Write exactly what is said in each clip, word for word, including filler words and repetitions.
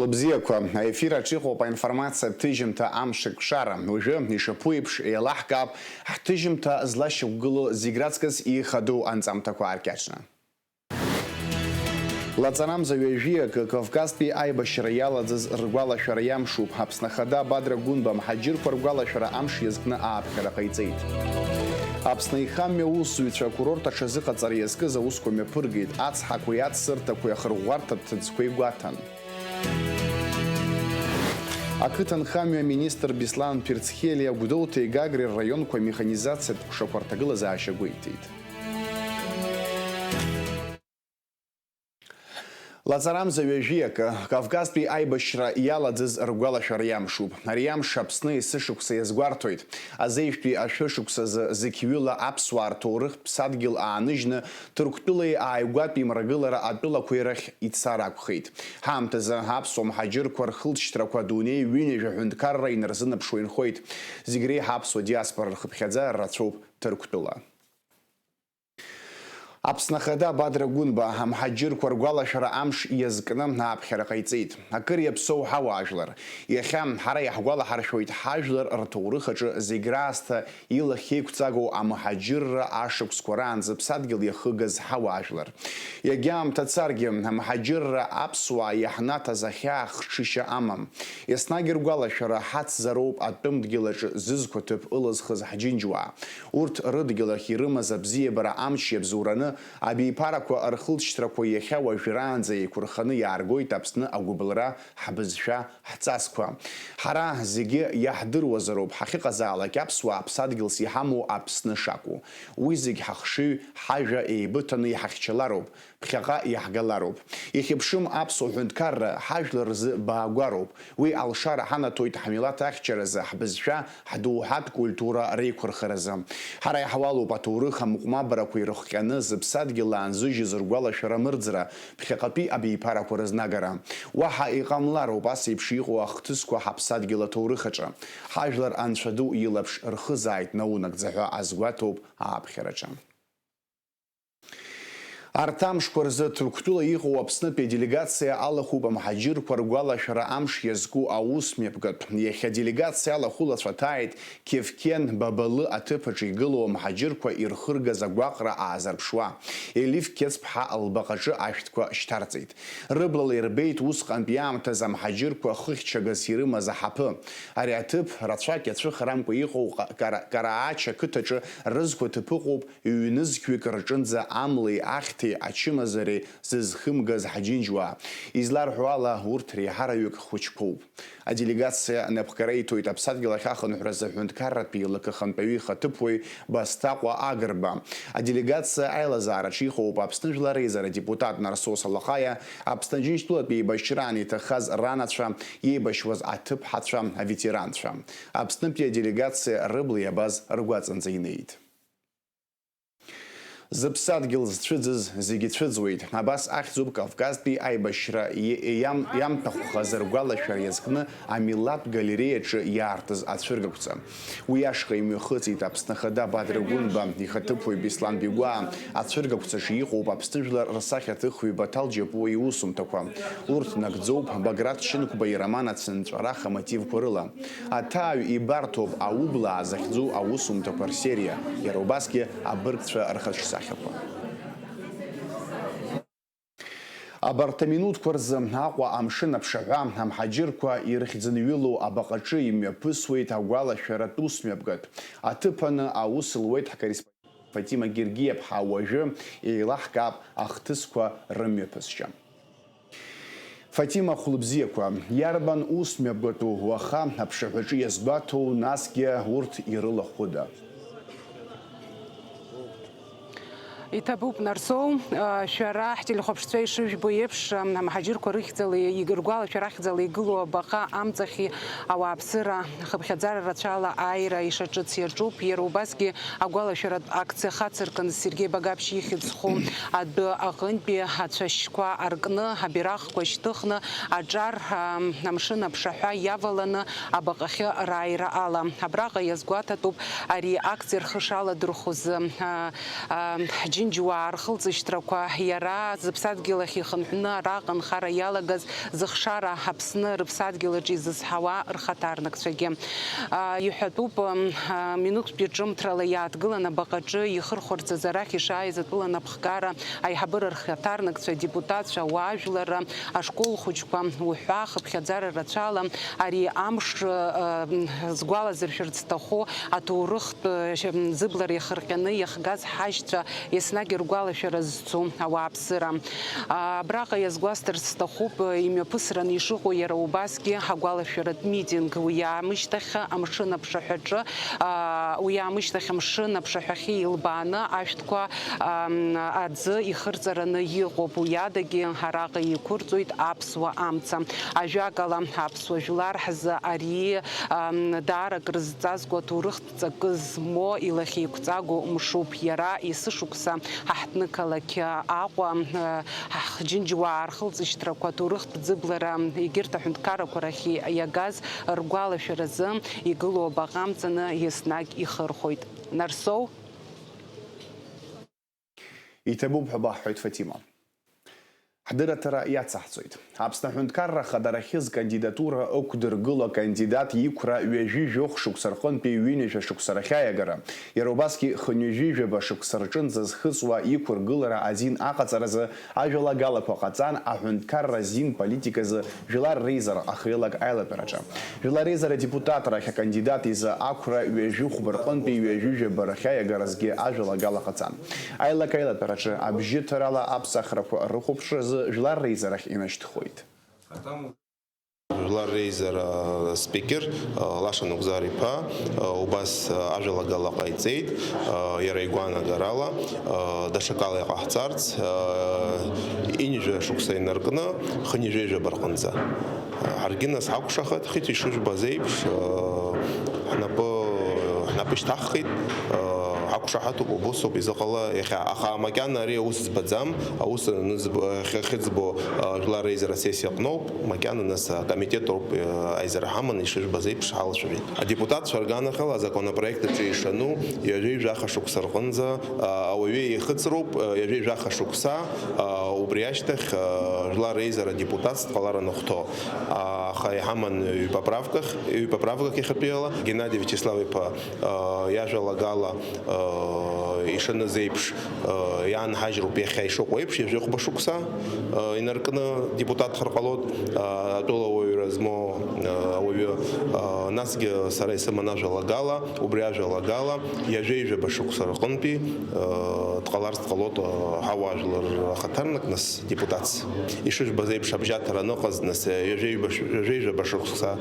Лыбзиақәа, аефир аҿы иҟоуп аинформациатә ҭыжьымҭа Амшеикәшара. Уажәы, ишаԥу еиԥш, еилаҳкаап ҳҭыжьымҭа злашьақәгылоу зегь раҵкыс ихадоу анҵамҭақәа ааркьаҿны. Лаҵарамза ҩажәи акы Кавказтәи аибашьра иалаӡыз ргәалашәара иамшуп. Аԥсны Ахада Бадра Гәынба амҳаџьырқәа ргәалашәара амш иазкны ааԥхьара ҟаиҵеит. Аԥсны аихамҩа аусзуҩцәа акурорт аҽазыҟаҵара иазкыз аусқәа мҩаԥыргеит, ацҳақәеи ацсырҭақәеи ахырӷәӷәарҭатә ҭыӡқәеи гәаҭан. Ақыҭанхамҩа аминистр Беслан Ԥирцхелиа Гәдоуҭеи Гагреи рраионқәа амеханизациатә ҟәшақәа рҭагылазаашьа гәеиҭеит. Лаҵарамза ҩажәи акы, Кавказтәи аибашьра иалаӡыз ргәалашәара иамшуп. Ари амш Аԥсны есышықәса иазгәарҭоит. Азеижәтәи ашәышықәсазы зықьҩыла аԥсуаа рҭоурыхтә ԥсадгьыл ааныжьны, Ҭырқәтәылеи ааигәатәи мрагылара атәылақәеи рахь ицар акәхеит. Ҳаамҭазы аԥсуа мҳаџьырқәа рхылҵшьҭрақәа адунеи ҩынҩажәа ҳәынҭқарра инарзынаԥшуа инхоит. Зегь реиҳа аԥсуа диаспора рхыԥхьаӡара рацәоуп Ҭырқәтәыла. Аԥсны Ахада Бадра Гәынба амҳаџьырқәа ргәалашәара амш иазкны ааԥхьара ҟаиҵеит. Акыр иаԥсоу ҳауаажәлар. Иахьа ҳара иаҳгәалаҳаршәоит ҳажәлар рҭоурых аҿы зегь раасҭа илахь еиқәҵагоу амҳаџьырра ашықәсқәа раан зыԥсадгьыл иахыгаз ҳауаажәлар. Иагьа аамҭа царгьы, амҳаџьырра аԥсуаа иаҳнаҭаз ахьаа хҽышьа амам. Еснагь ргәалашәара ҳацзароуп атәым дгьыл аҿы зызқәа ҭыԥ ылызхыз ҳџьынџьуаа. Урҭ рыдгьыл ахь ирымаз абзиабара амч иабзоураны, абиԥарақәа рхылҵшьҭрақәа иахьа уажәраанӡа еиқәырханы иааргоит Аԥсны агәыбылра, ҳбызшәа, ҳҵасқәа. Ҳара зегьы иаҳдыруазароуп, ҳахьыҟазаалак аԥсуаа ԥсадгьылс иҳамоу Аԥсны шакәу. Уи зегь ҳахшыҩ, ҳажәа еибыҭаны иҳахьчалароуп. Ԥхьаҟа иаҳгалароуп. Ихьыԥшым аԥсуа ҳәынҭқарра ҳажәлар рзы баагәароуп. Уи алшара ҳанаҭоит ҳмилаҭ ахьчаразы, ҳбызшәа, ҳдоуҳатә культура реиқәырхаразы. Ҳара иаҳуалуп аҭоурых амыҟәмабарақәа ирыхҟьаны зыԥсадгьыл аанзыжьыз ргәалашәара мырӡра, ԥхьаҟатәи абиԥарақәа рызнагара. Уаҳа иҟамлароуп ас еиԥш иҟоу ахҭысқәа ҳаԥсадгьыл аҭоурых аҿы. Ҳажәлар Анцәа ду илаԥш рхызааит наунагӡа ҳәа азгәаҭоуп ааԥхьараҿы. Арҭ амшқәа рзы Ҭырқәтәыла иҟоу Аԥснытәи аделегациа алахәуп амҳаџьырқәа ргәалашәара амш иазку аус мҩаԥгатә. Иахьа аделегациа алахәылацәа ҭааит Кевкен Бабалы аҭыԥ аҿы игылоу амҳаџьырқәа ирхыргаз агәаҟра аазырԥшуа. Елиф Кьыцԥҳа лбаҟаҿы ашәҭқәа шьҭарҵеит. Рыблала ирбеит усҟантәи аамҭазы амҳаџьырқәа хыхьчагас ирымаз аҳаԥы. Ари аҭыԥ рацәак иацәыхарамкәа иҟоу Ҟа-, Кара-, Караача қыҭаҿы рызқәа ҭыԥ ыҟоуп, ҩ-нызқьҩык рҿынӡа амлеи ахьҭеи ачымазареи зызхымгаз ҳџьынџьуаа. Изларҳәо ала, урҭ реиҳараҩык хәыҷқәоуп. Аделегациа напхгара иҭоит аԥсадгьыл ахь ахынҳәразы аҳәынҭқарратәи еилакы ахантәаҩы ихаҭыԥуаҩ Басҭаҟәа Агрба. Аделегациа аилазаараҿы иҟоуп Аԥсны Жәлар Реизара адепутат Нарсоу Салахаиа, Аԥсны Аџьынџьтәылатә еибашьраан иҭахаз ранацәа, иеибашьуаз аҭыԥҳацәа, аветеранцәа. Аԥснытәи аделегациа рыбла иабаз ргәаҵанӡа инеит. Зыԥсадгьыл зцәыӡыз зегьы цәыӡуеит. Абас ахьӡуп Кавказтәи аибашьра иа-, иам-, иамҭахәхаз ргәалашәара иазкны амилаҭтә галереиаҿы иаартыз ацәыргақәҵа. Уи ашҟа имҩахыҵит Аԥсны Ахада Бадра Гәынба, ихаҭыԥуаҩ Беслан Бигәаа, ацәыргақәҵаҿы иҟоуп Аԥсны жәлар рсахьаҭыхҩы Баҭал Џьапуа иусумҭақәа. Урҭ нагӡоуп Баграт Шьынқәба ироман Ацынҵәарах амотивқәа рыла. Аҭааҩ ибарҭоуп аублаа захьӡу аусумҭақәа рсериа, иара убасгьы абыргцәа рхаҿсахьақәа. Абарҭ аминуҭқәа рзы Аҟәа амшын аԥшаҳәа амҳаџьырқәа ирыхьӡынҩылоу абаҟаҿы имҩаԥысуеит агәалашәаратә усмҩаԥгатә. Аҭыԥаны аус луеит ҳкорреспондент Фатима Гергиаԥҳа, уажәы еилаҳкаап ахҭысқәа рымҩаԥысшьа. Фатима, хәлыбзиақәа, иарбан ус мҩаԥгатәу уаха аԥшаҳәаҿы иазгәаҭоу, насгьы урҭ ирылахәыда? Иҭабуп, Нарсоу, шәара ҳтелехәаԥшцәа ишыжәбо еиԥш, амҳаџьырқәа рыхьӡала, ргәалашәара ахьӡала игылоу абаҟа амҵахьы ауааԥсыра хыԥхьаӡара рацәала ааира ишаҿыц иаҿуп, иара убасгьы агәалашәаратә акциа хацыркын Сергеи Багаԥшь ихьӡ зху адәы аҟынтәи ацәашьқәа аркны, абираҟқәа шьҭыхны, аҿар, ам, амшын аԥшаҳәа иаваланы абаҟахьы рааира ала. Абраҟа иазгәаҭатәуп ари акциа рхы шаладырхәыз, а, а, Џьуаа рхылҵышьҭрақәа иара зыԥсадгьыл ахь ихынҳәны араҟа анхара иалагаз зыхшара Аԥсны рыԥсадгьыл аҿы изызҳауа рхаҭарнакцәагьы. Иҳәатәуп, минуҭтәи ҿымҭрала иааҭгылан абаҟаҿы ихырхәарц азы арахь ишааиз атәыла напхгара аиҳабыра рхаҭарнакцәа, адепутатцәа, ауаажәларра, ашкол хәыҷқәа уҳәа хыԥхьаӡара рацәала ари амш згәалазыршәарц сҭаху аҭоурыхтә зыблара иахырҟьаны иахгаз ҳажьцәа еснагь ргәалашәара зцу ауааԥсыра. Абраҟа иазгәасҭарц сҭахуп, имҩаԥысран ишыҟоу иара убасгьы агәалашәаратә митинг. Уи аамышьҭахь амшын аԥшаҳәаҿы, уи аамышьҭахь амшын аԥшаҳәахьы илбааны ашәҭқәа аӡы ихырҵараны иҟоуп. Уи адагьы араҟа еиқәырҵоит аԥсуа амца. Ажәакала, аԥсуа жәлар ҳзы ари даара акрызҵазкуа аҭоурыхтә ҵакы змоу илахьеиқәҵагоу мшуп. Иара есышықәса ҳаҳҭнықалақь Аҟәа, ҳџьынџьуаа рхылҵышьҭрақәа, аҭоурыхтә ӡыблара, егьырҭ аҳәынҭқаррақәа рахь иагаз ргәалашәаразы игылоу абаҟа амҵаны еснагь ихырхәоит. Нарсоу. Иҭабуп ҳәа баҳҳәоит, Фатима. Ҳдырраҭара иацаҳҵоит. Аԥсны Аҳәынҭқарра Ахадарахьы зкандидатура ықәдыргыло акандидат иқәра ҩажәи жәохә шықәса рҟынтәи ҩынҩажәа шықәса рахь аиагара, иара убасгьы хынҩажәи жәаба шықәса рҿынӡа зхыҵуа иқәыргылара азин аҟаҵаразы ажәалагалақәа ҟаҵан, аҳәынҭқарра азин политиказы Жәлар реизара ахеилак аилатәараҿы. Жәлар реизара адепутатрахь акандидат изы ақәра ҩажәи хәба рҟынтәи ҩажәи жәаба рахь аиагаразгьы ажәалагала ҟаҵан. Аилак аилатәараҿы абжьыҭарала аԥсахрақәа рыхәаԥшразы Жәлар реизарахь инашьҭхоит. Жәлар реизара спикер Лаша Нугзар-иԥа убас ажәалагала ҟаиҵеит, иара игәаанагарала, даҽакала иҟаҳҵарц, ҩынҩажәа шықәса инаркны, хынҩажәи жәаба рҟынӡа. Ҳаргьы нас ҳакәшахеит, хыхь ишыжәбаз еиԥш, ҳнапы, ҳнапы шьҭаҳхит, ҳақәшаҳаҭуп, убасоуп изыҟала иахьа. Аха макьана ари аус збаӡам, аус анызбо, ахьыӡбо, Жәлар реизара асессиа аҟноуп, макьана нас акомитет ауп, аизара ҳаманы ишыжәбаз еиԥш ҳалацәажәеит. Адепутатцәа рганахьала азаконопроект аҿы ишану, ҩажәи жәаха шықәса рҟынӡа, ауаҩы ихыҵроуп, ҩажәи жәаха шықәса, убри ашьҭахь, Жәлар реизара адепутатс дҟалар анахәҭоу. Аха иҳаман ҩ-поправках, ҩ-поправкак иахьатәиала. Геннади Вячеслав-иԥа, иажәалагала, ишаныз еиԥш, иаанҳажьроуп иахьа ишыҟоу еиԥш, ҩажәи хәба шықәса, инаркны депутатхар ҟалоит, атәылауаҩра змоу, ауаҩы, насгьы сара исыман ажәалагала, убри ажәалагала, ҩажәи жәаба шықәса рҟынтәи, дҟаларц дҟалоит, ҳауаажәлар рхаҭарнак, нас депутатс. Ишыжәбаз еиԥш, абжьаҭара аныҟаз, нас, ҩажәи жәаба ш-, ҩажәи жәаба шықәса,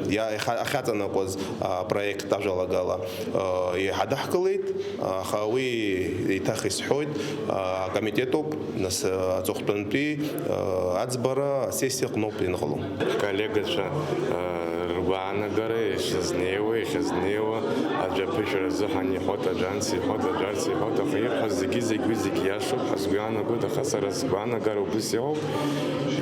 иа-, иха-, ахьаҵанакуаз апроект ажәалагала, иҳадаҳкылеит, аха уи еиҭах исҳәоит, акомитет ауп, нас, аҵыхәтәантәи, аӡбара асессиа аҟноуп ианыҟало. Ҳколлегацәа, ргәаанагара иахьызнеиуа, иахьызнеиуа, аӡә аԥышәара азыҳәан иҳәоит, аӡә анс иҳәоит, аӡә арс иҳәоит, аха ирҳәаз зегьы-зегь уи зегь иашоуп ҳәа сгәы иаанагоит, аха сара сгәаанагара убыс иоуп,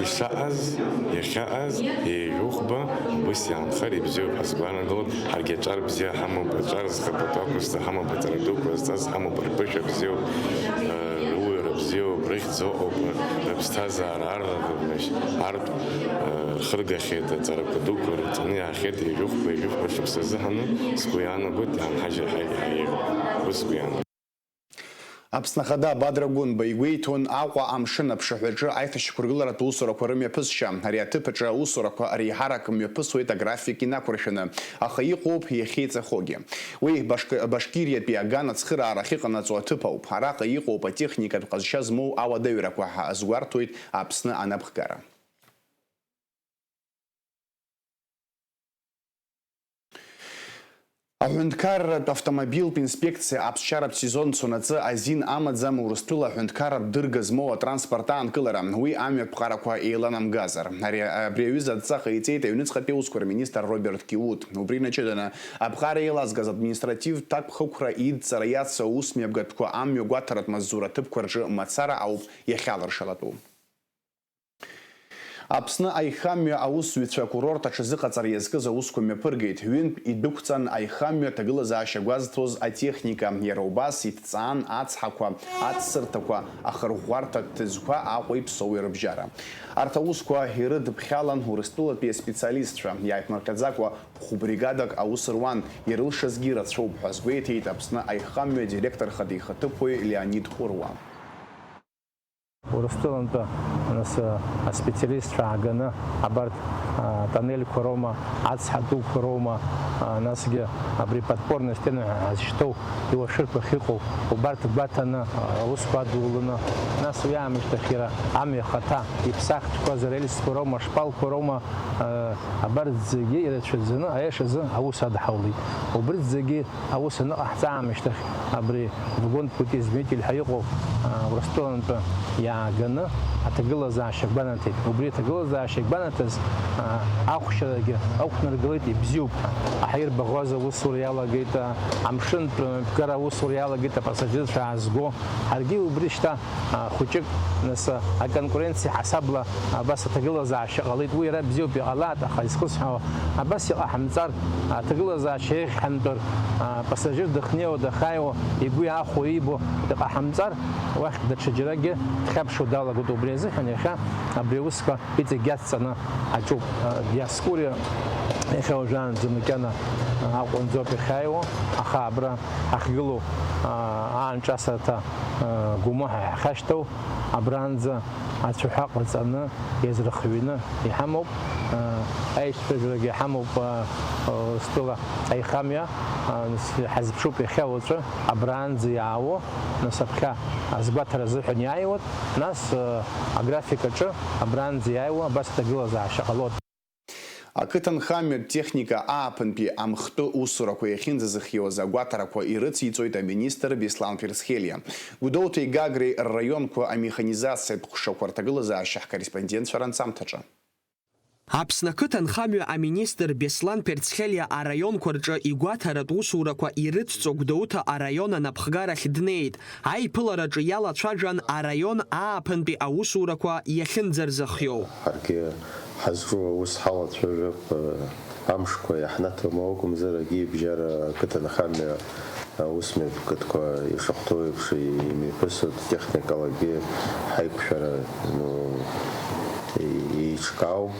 ишаҟаз, иахьаҟаз, еиӷьуӷба убыс иаанхар ибзиоуп ҳәа сгәаанагоит, ҳаргьы аҿар бзиа ҳамоуп, аҿар зхатәатәу ақәызҵа ҳамоуп, аҵара дуқәа зҵаз ҳамоуп, рԥышәа бзиоуп, рыуаҩра бзиоуп, рыхьӡ ыҟоуп, рыԥсҭазаара арра-, артә, рхыргахьеит, аҵарақәа дуқәа рҵаны иаахьеит, ҩажәихәба, ҩажәихәба шықәса азыҳәан, сгәы иаанагоит, иаанҳажьыр ҳәа иаҳаиеиуп. Ус сгәы иаанагоит. Аԥсны Ахада Бадра Гәынба игәеиҭон Аҟәа амшын аԥшаҳәаҿы аиҭашьақәыргыларатә усурақәа рымҩаԥысшьа. Ари аҭыԥ аҿы аусурақәа реиҳарак мҩаԥысуеит аграфик инақәыршәаны, аха иҟоуп иахьеиҵахогьы. Уи Башк-, Башкириатәи аган ацхыраара ахьыҟанаҵо аҭыԥ ауп. Араҟа иҟоуп атехникатә ҟазшьа змоу ауадаҩрақәа ҳәа азгәарҭоит Аԥсны анапхгара. Аҳәынҭқарратә автомобильтә инспекциа аԥсшьаратә сезон цонаҵы азин амаӡам Урыстәыла аҳәынҭқарратә дырга змоу атранспорт аанкылара, уи амҩаԥҟарақәа еиланамгазар. Ари, абри аҩыза адҵа ҟаиҵеит аҩныҵҟатәи аусқәа рминистр Роберт Киут. Убри инаҷыданы, аԥҟара еилазгаз административтә ҭакԥхықәра идҵара иацу аусмҩаԥгатәқәа амҩа гәаҭаратә маҵзура ҭыԥқәа рҿы мацара ауп иахьалыршалатәу. Аԥсны аихамҩа аусзуҩцәа акурорт аҽазыҟаҵара иазкыз аусқәа мҩаԥыргеит. Ҩынтә идәықәҵан аихамҩа аҭагылазаашьа гәазҭоз атехника, иара убас иҭҵаан ацҳақәа, аҵсырҭақәа, ахырӷәӷәарҭа ҭыӡқәа, Аҟәеи Ԥсоуи рыбжьара. Арҭ аусқәа ирыдыԥхьалан Урыстәылатәи аспециалистцәа, иааиԥмырҟьаӡакәа ԥхә бригадак аус руан, ирылшазгьы рацәоуп ҳәа азгәеиҭеит Аԥсны аихамҩа адиректор хада ихаҭыԥуаҩ Леонид Ҟәыруа. Урыстәылантәи, нас, аспециалистцәа ааганы, абарҭ, а, тоннельқәа роума, ацҳа дуқәа роума, а, насгьы абри подпорная стена ҳәа ҳазшьҭоу, иуашырқәа ахьыҟоу, убарҭ гәаҭаны, а, аусқәа адуланы, нас уи аамышьҭахь иара амҩа ахаҭа, иԥсахтәқәаз арельсқәа роума, ашпалқәа роума, а, абарҭ зегьы ирацәаӡаны, аиашазы аус адҳаулеит. Убырҭ зегьы аус аныҟаҳҵа аамышьҭахь, абри вагон пути изменитель ҳәа иҟоу, а, Урыстәылантәи иааганы аҭагылазаашьа гәанаҭеит. Убри аҭагылазаашьа гәанаҭаз, а, ахәшьарагьы ықәнаргылеит, ибзиоуп ҳәа. Аҳаирбаӷәаза аусура иалагеит, а, амшынтә мҩаԥгара аусура иалагеит, апассажирцәа аазго. Ҳаргьы убри шьҭа а, хәыҷык, нас, а, аконкуренциа ҳасабла абас аҭагылазаашьа ҟалеит. Уи иара бзиоуп, иҟалааит, аха изхысҳәаауа, абас иҟаҳамҵар, аҭагылазаашьа еиӷьҳамтәыр, а, пассажир дыхнеиуа, дахааиуа, игәы иаахәо, иибо иҟаҳамҵар, уахь даҽаџьарагьы дхьаԥшуа далагоит. Убри азыҳәан иахьа абри аусқәа иҵегь иацҵаны аҿуп. А, Диоскуриа иахьа уажәраанӡа макьана, а, Аҟәа аҟынӡоуп иахьааиуа, аха абра ҳахьгылоу, а, аанҿасырҭа, а, Гәымаҳа иаҳхьашьҭоу, абранӡа ацәаҳәа ҟаҵаны, иазырхианы иҳамоуп, а, аицәажәарагьы ҳамоуп, а, а, стәыла аихамҩа, а, нас ҳазԥшуп иахьа уаҵәы абранӡа иаауа, нас аԥхьа азгәаҭара азыҳәан иааиуеит, нас, а, аграфик аҿы абранӡа иааиуа абас аҭагылазаашьа ҟалоит. Ақыҭанхамҩатә техника ааԥынтәи амхтәы усурақәа иахьынӡазыхиоз агәаҭарақәа ирыциҵоит аминистр Беслан Ферсхелиа. Гәдоуҭеи Гагреи рраионқәа амеханизациатә ҟәшақәа рҭагылазаашьа ҳкорреспондентцәа ранҵамҭаҿы. Аԥсны ақыҭанхамҩа аминистр Беслан Перцхелиа араионқәа рҿы игәаҭаратә усурақәа ирыцҵо Гәдоуҭа араион анапхгарахь днеит. Аиԥылараҿы иалацәажәан араион ааԥынтәи аусурақәа иахьынӡарзыхиоу. Ҳаргьы ҳазҿу аус ҳалацәажәап, амшқәа иаҳнаҭом акәымзар, агьи абжьара ақыҭанхамҩа аусмҩаԥгатәқәа ишахәҭоу еиԥш имҩаԥысуеит, техникалагьы ҳаиқәшәара, ну, еиҿкаауп.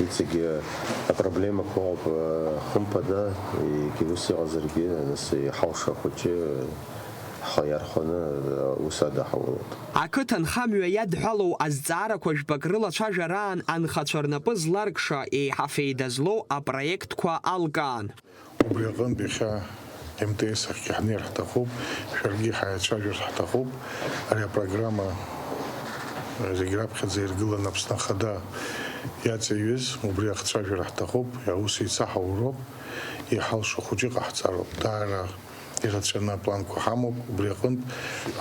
Иҵегьы апроблемақәа ыҟоуп, хымԥада, егьа ус иҟазаргьы, нас иҳалшо ахәыҷы ҳхы иархәаны аус адаҳулоит. Ақыҭанхамҩа иадҳәалоу азҵаарақәа жәпак рылацәажәараан анхацәа рнапы зларкша, еиҳа феида злоу апроектқәа алкаан. Убри аҟынтә иахьа М Т С ахьгьы ҳнеир ҳҭахуп, шәаргьы ҳаицәажәар ҳҭахуп. Ари апрограмма зегь раԥхьаӡа иргыланы Аԥсны Ахада иаҵаҩыз, убри ахцәажәара ҳҭахуп, аус еицаҳауроуп, иҳалшо хәыҷы ҟаҳҵароуп. Даара ирацәаны апланқәа ҳамоуп, убри аҟынтә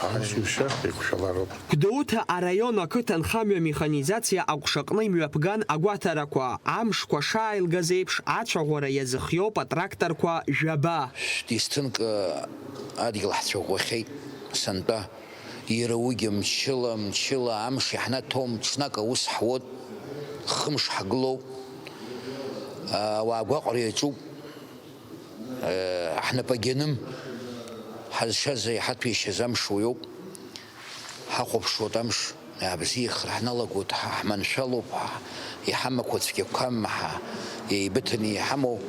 аусушьа еиқәшәалароуп. Гәдоуҭа араион ақыҭанхамҩа механизациа аҟәшаҟны имҩаԥган агәаҭарақәа, амшқәа шааилгаз еиԥш, ацәаӷәара иазыхиоуп атракторқәа жәаба. Шәдисҭынк адгьыл ҳцәаӷәӷәахьеит сынтәа. Иара уигьы мчыла, мчыла амш иаҳнаҭом, ҽнак аус ҳуоуп, хымш ҳгылоуп. Ауаа гәаҟра иаҿуп. Ҳнапы агьаным, ҳазшаз иҳаҭәеишьаз амш уиоуп. Ҳахәаԥшуеит амш, иаабзиахар ҳналагоит, ҳа ҳманшәалоуп, ҳа иҳамақәа цәгьақәам, ҳа еибыҭаны иҳамоу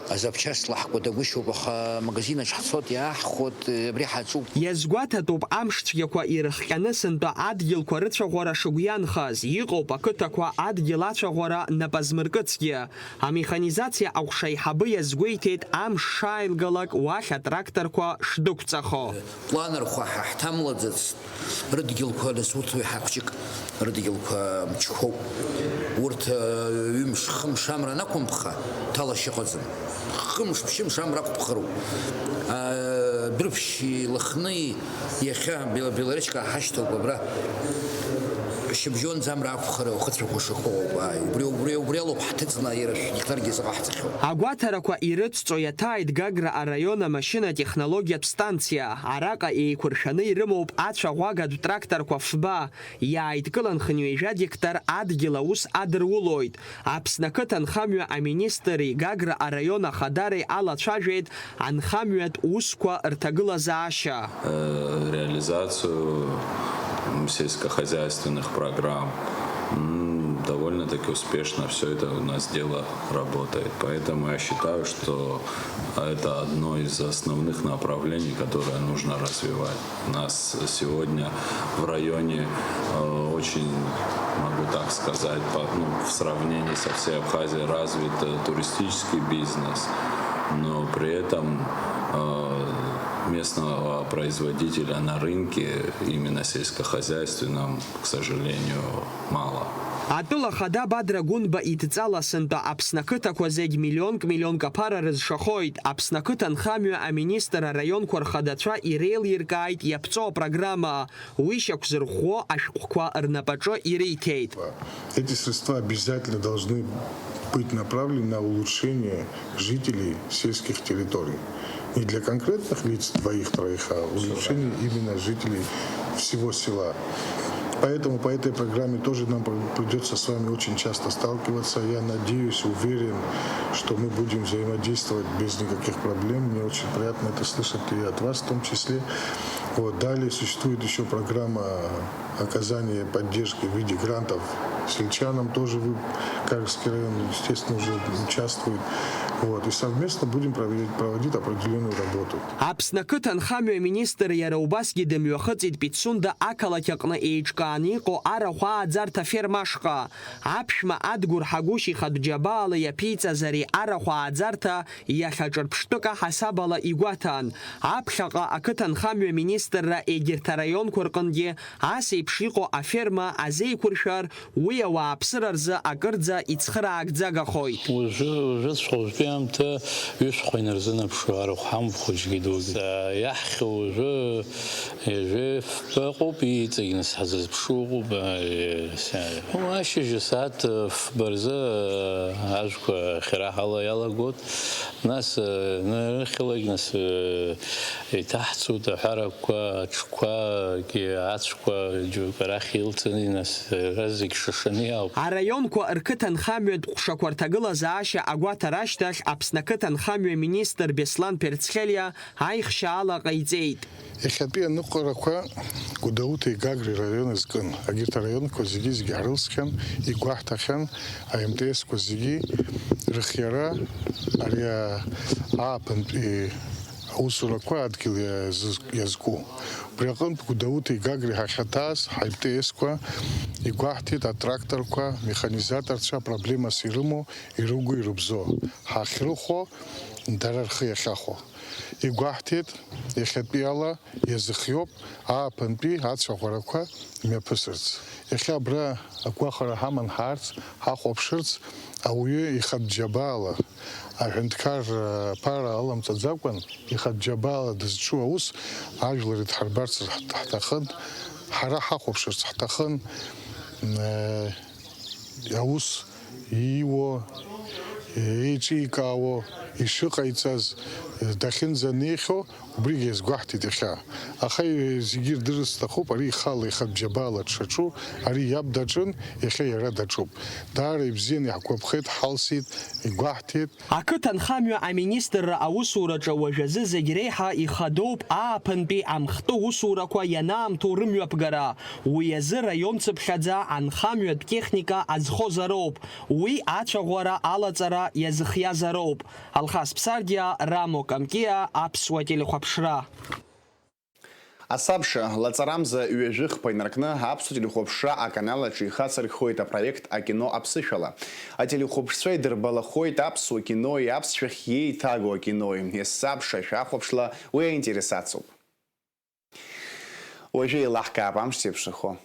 азапчастьла ҳкәадагәышьоуп, аха амагазин аҿы ҳцоит, иааҳхәоит, абри ҳаҿуп. Иазгәаҭатәуп амш цәгьақәа ирыхҟьаны сынтәа адгьылқәа рыцәаӷәара шыгәианхаз, иҟоуп ақыҭақәа адгьыл ацәаӷәара напы азмыркыцгьы. Амеханизациа аҟәша аиҳабы иазгәеиҭеит, амш шааилгалак уахь атракторқәа шдәықәҵахо. Планрхәа ҳа ҳҭамлаӡацт, рыдгьылқәа, нас урҭ уи ҳа хәҷык рыдгьылқәа мчқәоуп. Урҭ, ы, ҩымш, хымш амра анақәымԥха, ҭалашьа ыҟаӡам. Хымш, ԥшьымш амра ақәԥхароуп. Ы, Дәрыԥшьи Лыхни иахьа Бела-, Белоречка ҳашьҭоуп абра. Шьыбжьон ӡамра ақәхара ухыцәақәа шыхоу ауп, ааи, убри, убри, убри алоуп ҳҭыҵны аира шәгьҭаргьы зыҟаҳҵахьоу. Агәаҭарақәа ирыцҵо иаҭааит Гагра араион амашьына-технологиатә станциа. Араҟа еиқәыршәаны ирымоуп ацәаӷәагатә тракторқәа фба, иааидкылан хынҩажәа гектар адгьыл аус адырулоит. Аԥсны ақыҭанхамҩа аминистри Гагра араион ахадареи алацәажәеит анхамҩатә усқәа рҭагылазаашьа. Э, реализацию, м, сельскохозяйственных программ, м, довольно-таки успешно всё это у нас дело работает. Поэтому я считаю, что это одно из основных направлений, которое нужно развивать. У нас сегодня в районе, э, очень, могу так сказать, по, ну, в сравнении со всей Абхазией развит, э, туристический бизнес, но при этом, э, местного производителя на рынке, именно сельскохозяйственном, к сожалению, мало. Атәыла ахада Бадра Гәынба идҵала сынтәа Аԥсны ақыҭақәа зегь миллионк-миллионк аԥара рызшахоит. Аԥсны ақыҭанхамҩа аминистр араионқәа рхадацәа иреилиркааит иаԥҵоу апрограмма. Уи шьақәзырӷәӷәо ашәҟәқәа рнапаҿы ириҭеит. Эти средства обязательно должны быть направлены на улучшение жителей сельских территорий. Не для конкретных лиц, двоих-троих, а улучшение именно жителей всего села. Поэтому по этой программе тоже нам при-, придётся с вами очень часто сталкиваться. Я надеюсь, уверен, что мы будем взаимодействовать без никаких проблем. Мне очень приятно это слышать и от вас в том числе. Вот. Далее существует ещё программа оказания поддержки в виде грантов сельчанам. Тоже вы, Гагрский район, естественно, уже участвует. Вот. И совместно будем проводить, проводить определённую работу. Аԥсны ақыҭанхамҩа министр иара убасгьы дымҩахыҵит Пицунда ақалақь аҟны еиҿкааны иҟоу арахә ааӡарҭа аферма ашҟа. Аԥшәма Адгәыр Ҳагәышь ихатә џьабаала иаԥиҵаз ари арахә ааӡарҭа иахьа ҿырԥштәык аҳасабала игәаҭан. Аԥхьаҟа ақыҭанхамҩа министрра егьырҭ араионқәа рҟынгьы ас еиԥш иҟоу аферма азеиқәыршәар, уи ауааԥсыра рзы акырӡа ицхыраагӡагахоит. Уажәы, уажәыҵәҟьа, уажәтәи аамҭа ҩышәҟа инарзынаԥшуа арахә ҳамоуп хәыҷгьы дугьы. Иаҳхьоу уажәы ҩажәи фба ыҟоуп, иҵегь нас ҳзызԥшу ыҟоуп, ааи, ааи. Ну, ашьыжь асааҭ фба рзы, ааи, ажәқәа ахьараҳала иалагоит. Нас, ааи, нарыхьлак, нас, ааи, иҭаҳцоит аҳәарақәа, аҽқәагьы, ацәқәа, џьоук арахь илҵын, нас, ара зегь шашаны иаауп. Араионқәа рқыҭанхамҩатә ҟәшақәа рҭагылазаашьа агәаҭара ашьҭахь Аԥсны ақыҭанхамҩа министр Беслан Перцхелиа аихшьаала ҟаиҵеит. Иахьатәи аныҟәарақәа Гәдоуҭеи Гагреи раион азкын. Егьырҭ араионқәа зегьы-зегьы ҳрылсхьан, игәаҳҭахьан, а-МТС-қәа зегьы рыхиара, ари а-, ааԥынтәи аусурақәа адгьыл иазыз-, иазку. Убри аҟынтә Гәдоуҭеи Гагреи ҳахьаҭааз, ҳа-МТС-қәа игәаҳҭеит атракторқәа, механизаторцәа проблемас ирымоу, ирыгу, ирыбзоу ҳахьрыхәо, дара рхы иахьахәо. Игәаҳҭеит, иахьатәиала иазыхиоуп ааԥынтәи ацәаӷәарақәа мҩаԥысырц. Иахьа абра агәахәара ҳаман ҳаарц, ҳахәаԥшырц, ауаҩы ихатә џьабаала, аҳәынҭқар, ԥара аламҵаӡакәан, ихатә џьабаала дызҿу аус ажәлар идҳарбарц ҳҭ-, ҳҭахын, ҳара ҳахәаԥшырц ҳҭахын, э, аус ииуо, еиҿикаауа, ишыҟаиҵаз, дахьынӡанеихьоу, убригьы иазгәаҳҭеит иахьа. Аха зегьы ирдырырц сҭахуп, ари ихала ихатә џьабаала дшаҿу, ари иаб даҿын, иахьа иара даҿуп. Даара ибзиан, иаҳгәаԥхеит, ҳалсит, игәаҳҭеит. Ақыҭанхамҩа аминистрра аусураҿы уажәазы зегь реиҳа ихадоуп ааԥынтәи амхтәы усурақәа ианаамҭоу рымҩаԥгара. Уи азы раион цыԥхьаӡа анхамҩатә техника азхозароуп, уи ацәаӷәара алаҵара иазыхиазароуп. Алхас Ԥсардиа, Рамо Камкиа, Аԥсуа телехәаԥшра. Асабша, лаҵарамза ҩажәи хԥа инаркны, Аԥсуа телехәаԥшра аканал аҿы ихацырхьхоит апроект Акино аԥсышәала. Ателехәаԥшцәа идырбалахоит аԥсуа кинои аԥсшәахь еиҭагоу акинои. Есабша шәахәаԥшла, уи аинтерес ацуп. Уажәы еилаҳкаап амш зеиԥшрахо.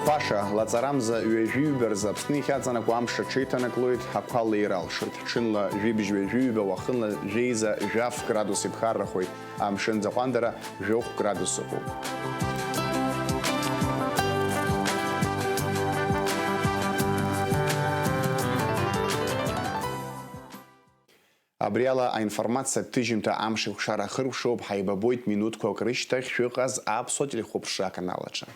Баша, лаҵарамза ҩажәи ҩба рзы Аԥсны иахьаҵанакуа амш аҽеиҭанаклоит, ақәа леир алшоит. Ҽынла жәибжь ҩажәи ҩба, уахынла жәеиза жәаф градус иԥхаррахоит. Амшын аӡы аҟәандара жәохә градус ыҟоуп. Абри ала аинформациатә ҭыжьымҭа амш ихәшара ахыркәшоуп, ҳаибабоит минуҭқәак рышьҭахь шәыҟаз аԥсуа телехәаԥшра аканал аҿы.